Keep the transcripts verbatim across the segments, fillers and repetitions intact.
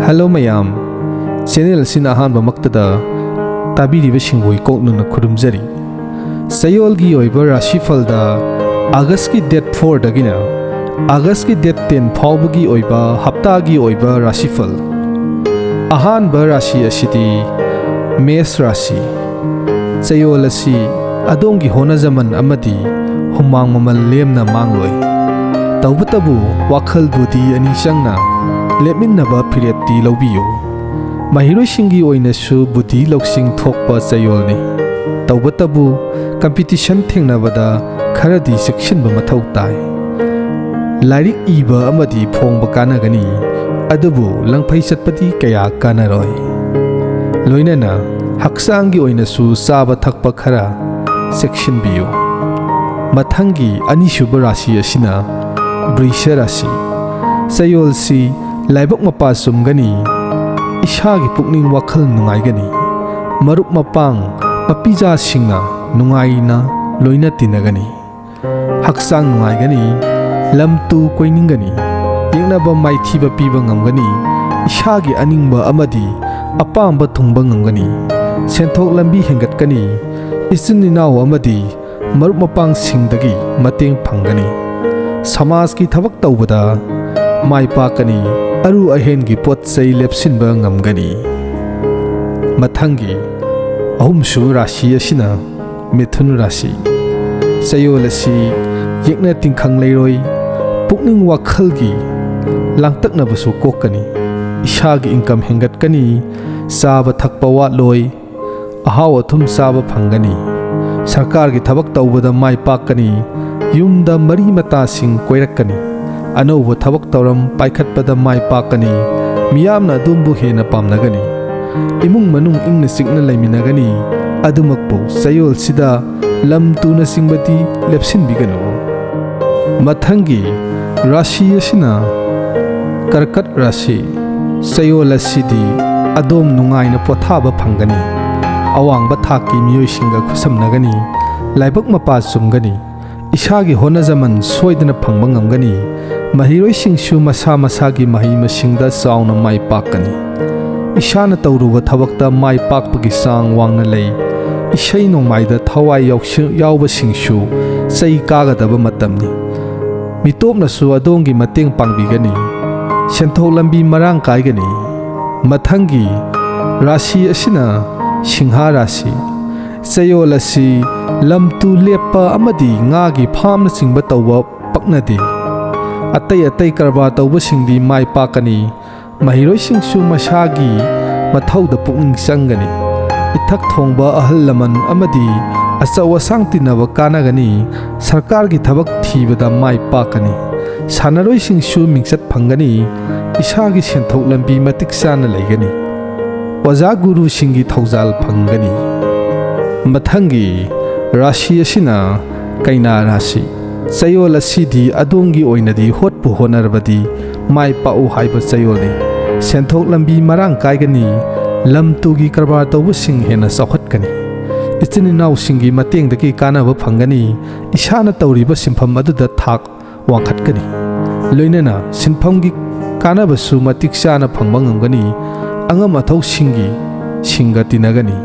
Hello ꯃꯌꯥꯝ, channel ꯑꯁꯤꯅ ꯑꯍꯥꯟꯕꯃꯛꯇꯗ ꯇꯥꯕꯤꯔꯤꯕꯁꯤꯡꯕꯨ ꯏꯀꯣꯛꯅꯅ ꯈꯨꯔꯨꯝꯖꯔꯤ꯫ ꯆꯌꯣꯜꯒꯤ ꯑꯣꯏꯕ ꯔꯥꯁꯤꯐꯜꯗ ꯑꯥꯒꯁꯀꯤ ꯗꯦꯠ ꯐꯣꯔꯗꯒꯤꯅ ꯑꯥꯒꯁꯀꯤ ꯗꯦꯠ ꯇꯦꯟ ꯐꯥꯎꯕꯒꯤ ꯑꯣꯏꯕ ꯍꯞꯇꯥꯒꯤ ꯑꯣꯏꯕ ꯔꯥꯁꯤꯐꯜ꯫ ꯑꯍꯥꯟꯕ ꯔꯥꯁꯤ ꯑꯁꯤꯗꯤ ꯃꯦꯁ ꯔꯥꯁꯤ꯫ ꯆꯌꯣꯜ ꯑꯁꯤ ꯑꯗꯣꯝꯒꯤ ꯍꯣꯠꯅꯖꯃꯟ ꯑꯃꯗꯤ ꯍꯨꯃꯥꯡ ꯃꯃꯜ ꯂꯦꯝꯅ ꯃꯥꯡꯂꯣꯏ꯫ ꯇꯧꯕꯇꯕꯨ ꯋꯥꯈꯜꯕꯨꯗꯤ ꯑꯅꯤ ꯆꯪꯅ ꯂꯦꯞꯃꯤꯟꯅꯕ ꯐꯤꯔꯦꯞꯇꯤ ꯂꯧꯕꯤꯌꯨ꯫ ꯃꯍꯩꯔꯣꯏꯁꯤꯡꯒꯤ ꯑꯣꯏꯅꯁꯨ ꯕꯨꯙꯤ ꯂꯧꯁꯤꯡ ꯊꯣꯛꯄ ꯆꯌꯣꯜꯅꯤ꯫ ꯇꯧꯕꯇꯕꯨ ꯀꯝꯄꯤꯇꯤꯁꯟ ꯊꯦꯡꯅꯕꯗ ꯈꯔꯗꯤ ꯆꯦꯛꯁꯤꯟꯕ ꯃꯊꯧ ꯇꯥꯏ꯫ ꯂꯥꯏꯔꯤꯛ ꯏꯕ ꯑꯃꯗꯤ ꯐꯣꯡꯕ ꯀꯥꯟꯅꯒꯅꯤ, ꯑꯗꯨꯕꯨ ꯂꯪꯐꯩ ꯆꯠꯄꯗꯤ ꯀꯌꯥ ꯀꯥꯟꯅꯔꯣꯏ꯫ ꯂꯣꯏꯅꯅ ꯍꯛꯆꯥꯡꯒꯤ ꯑꯣꯏꯅꯁꯨ ꯆꯥꯕ ꯊꯛꯄ ꯈꯔ ꯆꯦꯛꯁꯤꯟꯕꯤꯌꯨ꯫ ꯃꯊꯪꯒꯤ ꯑꯅꯤꯁꯨꯕ ꯔꯥꯁꯤ ꯑꯁꯤꯅ ꯕ꯭ꯔꯤꯁ ꯔꯥꯁꯤ꯫ ꯆꯌꯣꯜꯁꯤ ꯂꯥꯏꯕꯛ ꯃꯄꯥ ꯆꯨꯝꯒꯅꯤ, ꯏꯁꯥꯒꯤ ꯄꯨꯛꯅꯤꯡ ꯋꯥꯈꯜ ꯅꯨꯡꯉꯥꯏꯒꯅꯤ, ꯃꯔꯨꯞ ꯃꯄꯥꯡ ꯃꯄꯤꯖꯥꯁꯤꯡꯅ ꯅꯨꯡꯉꯥꯏꯅ ꯂꯣꯏꯅ ꯇꯤꯟꯅꯒꯅꯤ꯫ ꯍꯛꯆꯥꯡ ꯅꯨꯡꯉꯥꯏꯒꯅꯤ, ꯂꯝ ꯇꯨ ꯀꯣꯏꯅꯤꯡꯒꯅꯤ, ꯌꯦꯛꯅꯕ ꯃꯥꯏꯊꯤꯕ ꯄꯤꯕ ꯉꯝꯒꯅꯤ, ꯏꯁꯥꯒꯤ ꯑꯅꯤꯡꯕ ꯑꯃꯗꯤ ꯑꯄꯥꯝꯕ ꯊꯨꯡꯕ ꯉꯝꯒꯅꯤ, ꯁꯦꯟꯊꯣꯛ ꯂꯝꯕꯤ ꯍꯦꯟꯒꯠꯀꯅꯤ, ꯏꯆꯤꯟ ꯏꯅꯥꯎ ꯑꯃꯗꯤ ꯃꯔꯨꯞ ꯃꯄꯥꯡꯁꯤꯡꯗꯒꯤ ꯃꯇꯦꯡ ꯐꯪꯒꯅꯤ, ꯁꯃꯥꯖꯀꯤ ꯊꯕꯛ ꯇꯧꯕꯗ ꯃꯥꯏ ꯄꯥꯛꯀꯅꯤ, ꯑꯔꯨ ꯑꯍꯦꯟꯒꯤ ꯄꯣꯠ ꯆꯩ ꯂꯦꯞꯁꯤꯟꯕ ꯉꯝꯒꯅꯤ꯫ ꯃꯊꯪꯒꯤ ꯑꯍꯨꯝꯁꯨꯕ ꯔꯥꯁꯤ ꯑꯁꯤꯅ ꯃꯤꯊꯨꯟ ꯔꯥꯁꯤ꯫ ꯆꯌꯣꯜ ꯑꯁꯤ ꯌꯦꯛꯅ ꯇꯤꯡꯈꯪ ꯂꯩꯔꯣꯏ, ꯄꯨꯛꯅꯤꯡ ꯋꯥꯈꯜꯒꯤ ꯂꯥꯡꯇꯛꯅꯕꯁꯨ ꯀꯣꯛꯀꯅꯤ, ꯏꯁꯥꯒꯤ ꯏꯟꯀꯝ ꯍꯦꯟꯒꯠꯀꯅꯤ, ꯆꯥꯕ ꯊꯛꯄ ꯋꯥꯠꯂꯣꯏ, ꯑꯍꯥꯎ ꯑꯊꯨꯝ ꯆꯥꯕ ꯐꯪꯒꯅꯤ, ꯁꯔꯀꯥꯔꯒꯤ ꯊꯕꯛ ꯇꯧꯕꯗ ꯃꯥꯏ ꯄꯥꯛꯀꯅꯤ, ꯌꯨꯝꯗ ꯃꯔꯤ ꯃꯇꯥꯁꯤꯡ ꯀꯣꯏꯔꯛꯀꯅꯤ, ꯑꯅꯧꯕ ꯊꯕꯛ ꯊꯧꯔꯝ ꯄꯥꯏꯈꯠꯄꯗ ꯃꯥꯏ ꯄꯥꯛꯀꯅꯤ, ꯃꯤꯌꯥꯝꯅ ꯑꯗꯣꯝꯕꯨ ꯍꯦꯟꯅ ꯄꯥꯝꯅꯒꯅꯤ, ꯏꯃꯨꯡ ꯃꯅꯨꯡ ꯏꯪꯅ ꯆꯤꯛꯅ ꯂꯩꯃꯤꯟꯅꯒꯅꯤ꯫ ꯑꯗꯨꯃꯛꯄꯨ ꯆꯌꯣꯜꯁꯤꯗ ꯂꯝ ꯇꯨꯅꯆꯤꯡꯕꯗꯤ ꯂꯦꯞꯁꯤꯟꯕꯤꯒꯅꯨ꯫ ꯃꯊꯪꯒꯤ ꯔꯥꯁꯤ ꯑꯁꯤꯅ ꯀꯔꯀꯠ ꯔꯥꯁꯤ꯫ ꯆꯌꯣꯜ ꯑꯁꯤꯗꯤ ꯑꯗꯣꯝ ꯅꯨꯡꯉꯥꯏꯅ ꯄꯣꯊꯥꯕ ꯐꯪꯒꯅꯤ꯫ ꯑꯋꯥꯡꯕ ꯊꯥꯛꯀꯤ ꯃꯤꯑꯣꯏꯁꯤꯡꯒ ꯈꯨꯠꯁꯝꯅꯒꯅꯤ꯫ ꯂꯥꯏꯕꯛ ꯃꯄꯥ ꯆꯨꯝꯒꯅꯤ꯫ ꯏꯁꯥꯒꯤ ꯍꯣꯠꯅꯖꯃꯟ ꯁꯣꯏꯗꯅ ꯐꯪꯕ ꯉꯝꯒꯅꯤ꯫ ꯃꯍꯩꯔꯣꯏꯁꯤꯡꯁꯨ ꯃꯁꯥ ꯃꯁꯥꯒꯤ ꯃꯍꯩ ꯃꯁꯤꯡꯗ ꯆꯥꯎꯅ ꯃꯥꯏ ꯄꯥꯛꯀꯅꯤ꯫ ꯏꯁꯥꯅ ꯇꯧꯔꯨꯕ ꯊꯕꯛꯇ ꯃꯥꯏ ꯄꯥꯛꯄꯒꯤ ꯆꯥꯡ ꯋꯥꯡꯅ ꯂꯩ꯫ ꯏꯁꯩ ꯅꯣꯡꯃꯥꯏꯗ ꯊꯋꯥꯏ ꯌꯥꯎꯁꯤ-, ꯌꯥꯎꯕꯁꯤꯡꯁꯨ ꯆꯩ ꯀꯥꯒꯗꯕ ꯃꯇꯝꯅꯤ꯫ ꯃꯤꯇꯣꯞꯅꯁꯨ ꯑꯗꯣꯝꯒꯤ ꯃꯇꯦꯡ ꯄꯥꯡꯕꯤꯒꯅꯤ꯫ ꯁꯦꯟꯊꯣꯛ ꯂꯝꯕꯤ ꯃꯔꯥꯡ ꯀꯥꯏꯒꯅꯤ꯫ ꯃꯊꯪꯒꯤ ꯔꯥꯁꯤ ꯑꯁꯤꯅ ꯁꯤꯡꯍꯥ ꯔꯥꯁꯤ꯫ ꯆꯌꯣꯜ ꯑꯁꯤ ꯂꯝ ꯇꯨ ꯂꯦꯞꯄ ꯑꯃꯗꯤ ꯉꯥꯒꯤ ꯐꯥꯝꯅꯆꯤꯡꯕ ꯇꯧꯕ ꯄꯛꯅꯗꯦ꯫ ꯑꯇꯩ ꯑꯇꯩ ꯀꯔꯕꯥꯔ ꯇꯧꯕꯁꯤꯡꯗꯤ ꯃꯥꯏ ꯄꯥꯛꯀꯅꯤ꯫ ꯃꯍꯩꯔꯣꯏꯁꯤꯡꯁꯨ ꯃꯁꯥꯒꯤ ꯃꯊꯧꯗ ꯄꯨꯛꯅꯤꯡ ꯆꯪꯒꯅꯤ꯫ ꯏꯊꯛ ꯊꯣꯡꯕ ꯑꯍꯜ ꯂꯃꯟ ꯑꯃꯗꯤ ꯑꯆꯧ ꯑꯁꯥꯡ ꯇꯤꯟꯅꯕ ꯀꯥꯟꯅꯒꯅꯤ꯫ ꯁꯔꯀꯥꯔꯒꯤ ꯊꯕꯛ ꯊꯤꯕꯗ ꯃꯥꯏ ꯄꯥꯛꯀꯅꯤ꯫ ꯁꯥꯟꯅꯔꯣꯏꯁꯤꯡꯁꯨ ꯃꯤꯡꯆꯠ ꯐꯪꯒꯅꯤ꯫ ꯏꯁꯥꯒꯤ ꯁꯦꯟꯊꯣꯛ ꯂꯝꯕꯤ ꯃꯇꯤꯛ ꯆꯥꯅ ꯂꯩꯒꯅꯤ꯫ ꯑꯣꯖꯥ ꯒꯨꯔꯨꯁꯤꯡꯒꯤ ꯊꯧꯖꯥꯜ ꯐꯪꯒꯅꯤ꯫ ꯃꯊꯪꯒꯤ ꯔꯥꯁꯤ ꯑꯁꯤꯅ ꯀꯩꯅꯥ ꯔꯥꯁꯤ꯫ ꯆꯌꯣꯜ ꯑꯁꯤꯗꯤ ꯑꯗꯣꯝꯒꯤ ꯑꯣꯏꯅꯗꯤ ꯍꯣꯠꯄꯨ ꯍꯣꯠꯅꯔꯕꯗꯤ ꯃꯥꯏ ꯄꯥꯛꯎ ꯍꯥꯏꯕ ꯆꯌꯣꯜꯅꯤ꯫ ꯁꯦꯟꯊꯣꯛ ꯂꯝꯕꯤ ꯃꯔꯥꯡ ꯀꯥꯏꯒꯅꯤ꯫ ꯂꯝ ꯇꯨꯒꯤ ꯀꯔꯕꯥꯔ ꯇꯧꯕꯁꯤꯡ ꯍꯦꯟꯅ ꯆꯥꯎꯈꯠꯀꯅꯤ꯫ ꯏꯆꯤꯟ ꯏꯅꯥꯎꯁꯤꯡꯒꯤ ꯃꯇꯦꯡꯗꯒꯤ ꯀꯥꯟꯅꯕ ꯐꯪꯒꯅꯤ꯫ ꯏꯁꯥꯅ ꯇꯧꯔꯤꯕ ꯁꯤꯟꯐꯝ ꯑꯗꯨꯗ ꯊꯥꯛ ꯋꯥꯡꯈꯠꯀꯅꯤ꯫ ꯂꯣꯏꯅꯅ ꯁꯤꯟꯐꯝꯒꯤ ꯀꯥꯟꯅꯕꯁꯨ ꯃꯇꯤꯛ ꯆꯥꯅ ꯐꯪꯕ ꯉꯝꯒꯅꯤ꯫ ꯑꯉꯝ ꯑꯊꯧꯁꯤꯡꯒꯤ ꯁꯤꯡꯒ ꯇꯤꯟꯅꯒꯅꯤ꯫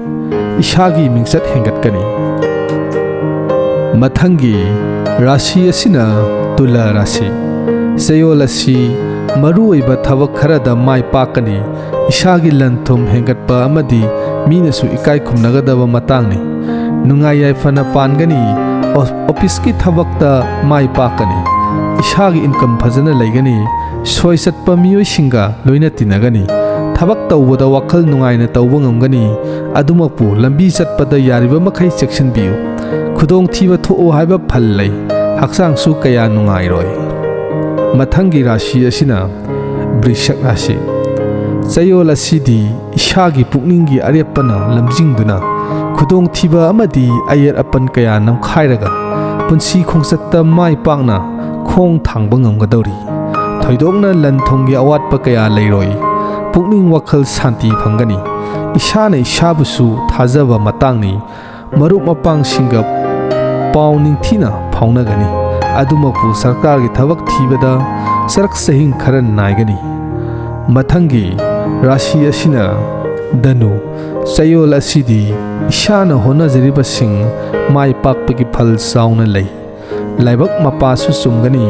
ꯏꯁꯥꯒꯤ ꯃꯤꯡꯆꯠ ꯍꯦꯟꯒꯠꯀꯅꯤ꯫ ꯃꯊꯪꯒꯤ ꯔꯥꯁꯤ ꯑꯁꯤꯅ ꯇꯨꯂꯥ ꯔꯥꯁꯤ꯫ ꯆꯌꯣꯜ ꯑꯁꯤ ꯃꯔꯨꯑꯣꯏꯕ ꯊꯕꯛ ꯈꯔꯗ ꯃꯥꯏ ꯄꯥꯛꯀꯅꯤ꯫ ꯏꯁꯥꯒꯤ ꯂꯟ ꯊꯨꯝ ꯍꯦꯟꯒꯠꯄ ꯑꯃꯗꯤ ꯃꯤꯅꯁꯨ ꯏꯀꯥꯏ ꯈꯨꯝꯅꯒꯗꯕ ꯃꯇꯥꯡꯅꯤ꯫ ꯅꯨꯡꯉꯥꯏ ꯌꯥꯏꯐꯅ ꯄꯥꯟꯒꯅꯤ꯫ ꯑꯣ-, ꯑꯣꯐꯤꯁꯀꯤ ꯊꯕꯛꯇ ꯃꯥꯏ ꯄꯥꯛꯀꯅꯤ꯫ ꯏꯁꯥꯒꯤ ꯏꯟꯀꯝ ꯐꯖꯅ ꯂꯩꯒꯅꯤ꯫ ꯁꯣꯏ ꯆꯠꯄ ꯃꯤꯑꯣꯏꯁꯤꯡꯒ ꯂꯣꯏꯅ ꯇꯤꯟꯅꯒꯅꯤ꯫ ꯊꯕꯛ ꯇꯧꯕꯗ ꯋꯥꯈꯜ ꯅꯨꯡꯉꯥꯏꯅ ꯇꯧꯕ ꯉꯝꯒꯅꯤ꯫ ꯑꯗꯨꯃꯛꯄꯨ ꯂꯝꯕꯤ ꯆꯠꯄꯗ ꯌꯥꯔꯤꯕ ꯃꯈꯩ ꯆꯦꯛꯁꯤꯟꯕꯤꯌꯨ꯫ ꯈꯨꯗꯣꯡꯊꯤꯕ ꯊꯣꯛꯎ ꯍꯥꯏꯕ ꯐꯜ ꯂꯩ꯫ ꯍꯛꯆꯥꯡꯁꯨ ꯀꯌꯥ ꯅꯨꯡꯉꯥꯏꯔꯣꯏ꯫ ꯃꯊꯪꯒꯤ ꯔꯥꯁꯤ ꯑꯁꯤꯅ ꯕ꯭ꯔꯤꯁꯛ ꯔꯥꯁꯤ꯫ ꯆꯌꯣꯜ ꯑꯁꯤꯗꯤ ꯏꯁꯥꯒꯤ ꯄꯨꯛꯅꯤꯡꯒꯤ ꯑꯔꯦꯞꯄꯅ ꯂꯝꯖꯤꯡꯗꯨꯅ ꯈꯨꯗꯣꯡꯊꯤꯕ ꯑꯃꯗꯤ ꯑꯌꯦꯠ ꯑꯄꯟ ꯀꯌꯥ ꯅꯝꯈꯥꯏꯔꯒ ꯄꯨꯟꯁꯤ ꯈꯣꯡꯆꯠꯇ ꯃꯥꯏ ꯄꯥꯛꯅ ꯈꯣꯡ ꯊꯥꯡꯕ ꯉꯝꯒꯗꯧꯔꯤ꯫ ꯊꯣꯏꯗꯣꯛꯅ ꯂꯟ ꯊꯨꯝꯒꯤ ꯑꯋꯥꯠꯄ ꯀꯌꯥ ꯂꯩꯔꯣꯏ꯫ ꯄꯨꯛꯅꯤꯡ ꯋꯥꯈꯜ ꯁꯥꯟꯇꯤ ꯐꯪꯒꯅꯤ꯫ ꯏꯁꯥꯅ ꯏꯁꯥꯕꯨꯁꯨ ꯊꯥꯖꯕ ꯃꯇꯥꯡꯅꯤ꯫ ꯃꯔꯨꯞ ꯃꯄꯥꯡꯁꯤꯡꯒ ꯄꯥꯎ ꯅꯤꯡꯊꯤꯅ ꯐꯥꯎꯅꯒꯅꯤ꯫ ꯑꯗꯨꯃꯛꯄꯨ ꯁꯔꯀꯥꯔꯒꯤ ꯊꯕꯛ ꯊꯤꯕꯗ ꯆꯔꯛ ꯆꯍꯤꯡ ꯈꯔ ꯅꯥꯏꯒꯅꯤ꯫ ꯃꯊꯪꯒꯤ ꯔꯥꯁꯤ ꯑꯁꯤꯅ ꯙꯅꯨ꯫ ꯆꯌꯣꯜ ꯑꯁꯤꯗꯤ ꯏꯁꯥꯅ ꯍꯣꯠꯅꯖꯔꯤꯕꯁꯤꯡ ꯃꯥꯏ ꯄꯥꯛꯄꯒꯤ ꯐꯜ ꯆꯥꯎꯅ ꯂꯩ꯫ ꯂꯥꯏꯕꯛ ꯃꯄꯥꯁꯨ ꯆꯨꯝꯒꯅꯤ,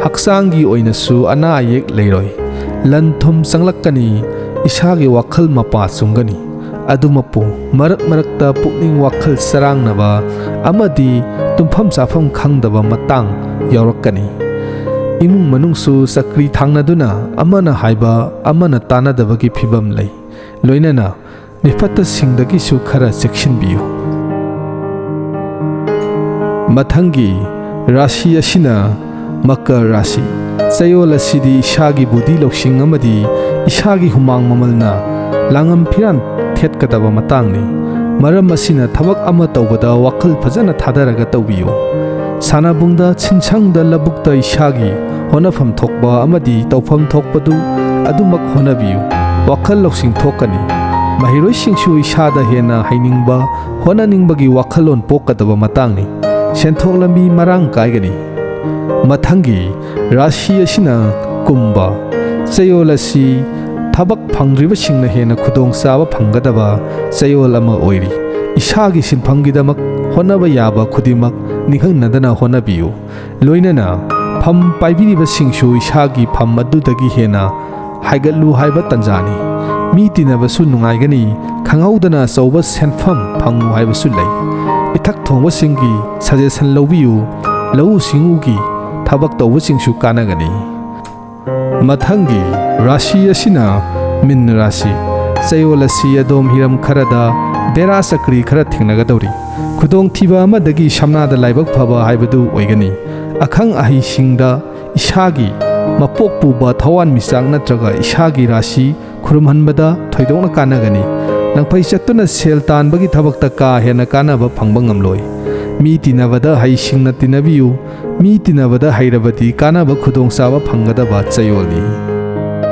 ꯍꯛꯆꯥꯡꯒꯤ ꯑꯣꯏꯅꯁꯨ ꯑꯅꯥ ꯑꯌꯦꯛ ꯂꯩꯔꯣꯏ꯫ ꯂꯟ ꯊꯨꯝ ꯆꯪꯂꯛꯀꯅꯤ, ꯏꯁꯥꯒꯤ ꯋꯥꯈꯜ ꯃꯄꯥ ꯆꯨꯝꯒꯅꯤ꯫ ꯑꯗꯨꯃꯛꯄꯨ ꯃꯔꯛ ꯃꯔꯛꯇ ꯄꯨꯛꯅꯤꯡ ꯋꯥꯈꯜ ꯆꯔꯥꯡꯅꯕ ꯑꯃꯗꯤ ꯇꯨꯝꯐꯝ ꯆꯥꯐꯝ ꯈꯪꯗꯕ ꯃꯇꯥꯡ ꯌꯥꯎꯔꯛꯀꯅꯤ꯫ ꯏꯃꯨꯡ ꯃꯅꯨꯡꯁꯨ ꯆꯀ꯭ꯔꯤ ꯊꯥꯡꯅꯗꯨꯅ ꯑꯃꯅ ꯍꯥꯏꯕ ꯑꯃꯅ ꯇꯥꯅꯗꯕꯒꯤ ꯐꯤꯕꯝ ꯂꯩ꯫ ꯂꯣꯏꯅꯅ ꯃꯤꯐꯠꯇꯁꯤꯡꯗꯒꯤꯁꯨ ꯈꯔ ꯆꯦꯛꯁꯤꯟꯕꯤꯌꯨ꯫ ꯃꯊꯪꯒꯤ ꯔꯥꯁꯤ ꯑꯁꯤꯅ ꯃꯀꯔ ꯔꯥꯁꯤ꯫ ꯆꯌꯣꯜ ꯑꯁꯤꯗꯤ ꯏꯁꯥꯒꯤ ꯕꯨꯙꯤ ꯂꯧꯁꯤꯡ ꯑꯃꯗꯤ ꯏꯁꯥꯒꯤ ꯍꯨꯃꯥꯡ ꯃꯃꯜꯅ ꯂꯥꯡꯉꯝ ꯐꯤꯔꯥꯟ ꯊꯦꯠꯀꯗꯕ ꯃꯇꯥꯡꯅꯤ꯫ ꯃꯔꯝ ꯑꯁꯤꯅ ꯊꯕꯛ ꯑꯃ ꯇꯧꯕꯗ ꯋꯥꯈꯜ ꯐꯖꯅ ꯊꯥꯗꯔꯒ ꯇꯧꯕꯤꯌꯨ꯫ ꯁꯥꯟꯅꯕꯨꯡꯗ, ꯁꯤꯟꯁꯪꯗ, ꯂꯧꯕꯨꯛꯇ ꯏꯁꯥꯒꯤ ꯍꯣꯠꯅꯐꯝ ꯊꯣꯛꯄ ꯑꯃꯗꯤ ꯇꯧꯐꯝ ꯊꯣꯛꯄꯗꯨ ꯑꯗꯨꯃꯛ ꯍꯣꯠꯅꯕꯤꯌꯨ꯫ ꯋꯥꯈꯜ ꯂꯧꯁꯤꯡ ꯊꯣꯛꯀꯅꯤ꯫ ꯃꯍꯩꯔꯣꯏꯁꯤꯡꯁꯨ ꯏꯁꯥꯗ ꯍꯦꯟꯅ ꯍꯩꯅꯤꯡꯕ, ꯍꯣꯠꯅꯅꯤꯡꯕꯒꯤ ꯋꯥꯈꯜꯂꯣꯟ ꯄꯣꯛꯀꯗꯕ ꯃꯇꯥꯡꯅꯤ꯫ ꯁꯦꯟꯊꯣꯛ ꯂꯝꯕꯤ ꯃꯔꯥꯡ ꯀꯥꯏꯒꯅꯤ꯫ ꯃꯊꯪꯒꯤ ꯔꯥꯁꯤ ꯑꯁꯤꯅ ꯀꯨꯝꯚ꯫ ꯆꯌꯣꯜ ꯑꯁꯤ ꯊꯕꯛ ꯐꯪꯗ꯭ꯔꯤꯕꯁꯤꯡꯅ ꯍꯦꯟꯅ ꯈꯨꯗꯣꯡꯆꯥꯕ ꯐꯪꯒꯗꯕ ꯆꯌꯣꯜ ꯑꯃ ꯑꯣꯏꯔꯤ꯫ ꯏꯁꯥꯒꯤ ꯁꯤꯟꯐꯝꯒꯤꯗꯃꯛ ꯍꯣꯠꯅꯕ ꯌꯥꯕ ꯈꯨꯗꯤꯡꯃꯛ ꯅꯤꯡꯍꯟꯅꯗꯅ ꯍꯣꯠꯅꯕꯤꯌꯨ꯫ ꯂꯣꯏꯅꯅ ꯐꯝ ꯄꯥꯏꯕꯤꯔꯤꯕꯁꯤꯡꯁꯨ ꯏꯁꯥꯒꯤ ꯐꯝ ꯑꯗꯨꯗꯒꯤ ꯍꯦꯟꯅ ꯍꯥꯏꯒꯠꯂꯨ ꯍꯥꯏꯕ ꯇꯥꯟꯖꯥꯅꯤ꯫ ꯃꯤ ꯇꯤꯟꯅꯕꯁꯨ ꯅꯨꯡꯉꯥꯏꯒꯅꯤ, ꯈꯪꯍꯧꯗꯅ ꯑꯆꯧꯕ ꯁꯦꯟꯐꯝ ꯐꯪꯉꯨ ꯍꯥꯏꯕꯁꯨ ꯂꯩ꯫ ꯏꯊꯛ ꯊꯣꯡꯕꯁꯤꯡꯒꯤ suggestion ꯂꯧꯕꯤꯌꯨ, ꯂꯧꯎ ꯁꯤꯡꯎꯒꯤ ꯊꯕꯛ ꯇꯧꯕꯁꯤꯡꯁꯨ ꯀꯥꯟꯅꯒꯅꯤ꯫ ꯃꯊꯪꯒꯤ ꯔꯥꯁꯤ ꯑꯁꯤꯅ ꯃꯤꯟ ꯔꯥꯁꯤ꯫ ꯆꯌꯣꯜ ꯑꯁꯤ ꯑꯗꯣꯝ ꯍꯤꯔꯝ ꯈꯔꯗ ꯕꯦꯔꯥ ꯆꯀ꯭ꯔꯤ ꯈꯔ ꯊꯦꯡꯅꯒꯗꯧꯔꯤ꯫ ꯈꯨꯗꯣꯡꯊꯤꯕ ꯑꯃꯗꯒꯤ ꯁꯝꯅꯥꯗ ꯂꯥꯏꯕꯛ ꯐꯕ ꯍꯥꯏꯕꯗꯨ ꯑꯣꯏꯒꯅꯤ꯫ ꯑꯈꯪ ꯑꯍꯩꯁꯤꯡꯗ ꯏꯁꯥꯒꯤ ꯃꯄꯣꯛ ꯄꯨꯕ ꯊꯋꯥꯟꯃꯤꯆꯥꯛ ꯅꯠꯇ꯭ꯔꯒ ꯏꯁꯥꯒꯤ ꯔꯥꯁꯤ ꯈꯨꯔꯨꯝꯍꯟꯕꯗ ꯊꯣꯏꯗꯣꯛꯅ ꯀꯥꯟꯅꯒꯅꯤ꯫ ꯂꯪꯐꯩ ꯆꯠꯇꯨꯅ ꯁꯦꯜ ꯇꯥꯟꯕꯒꯤ ꯊꯕꯛꯇ ꯀꯥ ꯍꯦꯟꯅ ꯀꯥꯟꯅꯕ ꯐꯪꯕ ꯉꯝꯂꯣꯏ꯫ ꯃꯤ ꯇꯤꯟꯅꯕꯗ ꯍꯩꯁꯤꯡꯅ ꯇꯤꯟꯅꯕꯤꯌꯨ꯫ ꯃꯤ ꯇꯤꯟꯅꯕꯗ ꯍꯩꯔꯕꯗꯤ ꯀꯥꯟꯅꯕ ꯈꯨꯗꯣꯡꯆꯥꯕ ꯐꯪꯒꯗꯕ ꯆꯌꯣꯜꯅꯤ꯫